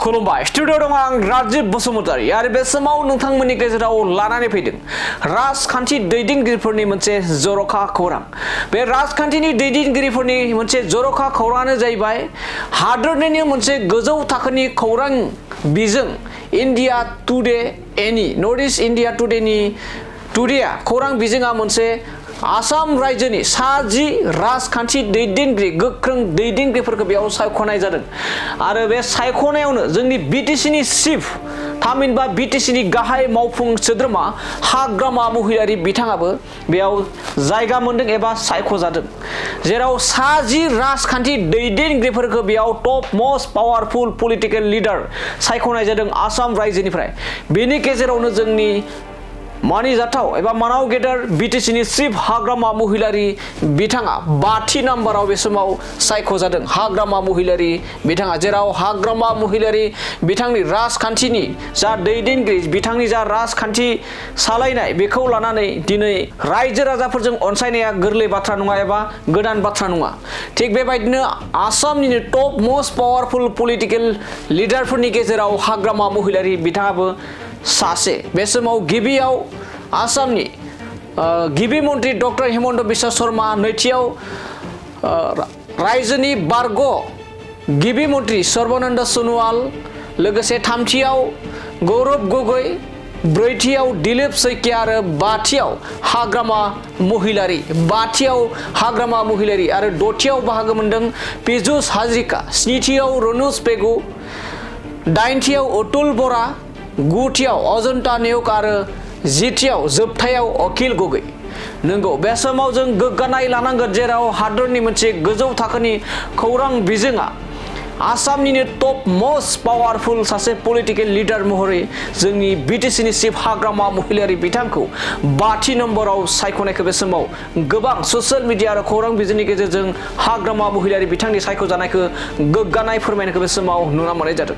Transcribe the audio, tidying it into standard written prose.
खुलुमबाय स्टुडिअ दं आं राजीव बसुमतारी आरो बे समाव नोंथांमोननि गेजेराव लानानै फैदों राजखान्थि दैदेनगिरिफोरनि मोनसे जर'खा खौरां। बे राजखान्थिनि दैदेनगिरिफोरनि मोनसे जर'खा खौराङानो जाहैबाय हादोरनिनो मोनसे गोजौ थाखोनि खौरां बिजों इन्डिया टुडे एनि नर्थ इस्ट इन्डिया टुडेआ खौरां बिजोङा मोनसे आसाम रायजोनि 10 राजखान्थि दैदेनगिरि गोख्रों दैदेनगिरिफोरखौ बेयाव सायख'नाय जादों आरो बे सायख'नायावनो जोंनि बिटिसिनि चिफ थामहिनबा बिटिसिनि गाहाय मावफुं सोद्रोमा हाग्रामा महिलारि बिथाङाबो बेयाव जायगा मोनदों एबा सायख'जादों, जेराव 10 राजखान्थि दैदेनगिरिफोरखौ बेयाव top most powerful political leader सायख'नाय जादों आसाम रायजोनिफ्राय। बेनि गेजेरावनो जोंनि मानिजाथाव एबा मानाव गेदेर बिटिसिनि चिफ हाग्रामा महिलारि बिथाङा 5थि नाम्बाराव बे समाव सायख'जादों। हाग्रामा महिलारि बिथाङा, जेराव हाग्रामा महिलारि बिथांनि राजखान्थिनि जा दैदेनगिरि, बिथांनि जा राजखान्थि सालायनाय, बेखौ लानानै दिनै रायजो राजाफोरजों अनसायनाया गोरलै बाथ्रा नङा एबा गोदान बाथ्रा नङा। थिग बेबायदिनो आसामनिनो टप मोस्ट पावारफुल पलिटिकल लिडारफोरनि गेजेराव हाग्रामा महिलारि बिथाङाबो सासे। बे समाव गिबियाव आसामनि गिबि मन्त्रि डक्टर हिमन्त बिश्व शर्मा, नैथियाव रायजोनि बारग' गिबि मन्त्रि सर्बानन्द सोनोवाल, लोगोसे थामथियाव गौरब गगৈ, ब्रैथियाव दिलीप सैकिया आरो बाथियाव हाग्रामा महिलारि आरो दथियाव बाहागो मोनदों पीयूष हाजरिका, स्निथियाव रनुज पेगु, दाइनथियाव अतुल बरा, गुथियाव अजन्ता नेउग आरो जिथियाव जोबथायाव अखिल गगৈ। नंगौ, बे समाव जों गोग्गानाय लानांगोन, जेराव हादरनि मोनसे गोजौ थाखोनि खौरां बिजोङा आसामनिनो टप मोस्ट पावारफुल सासे पलिटिकल लिडार महरै जोंनि बिटिसिनि चिफ हाग्रामा महिलारि बिथांखौ 5थि नम्बराव सायख'नायखौ बे समाव गोबां ससियेल मिडिया आरो खौरां बिजोंनि गेजेरजों हाग्रामा महिलारि बिथांनि सायख'जानायखौ गोग्गानाय फोरमायनायखौ बे समाव नुनो मोननाय जादों।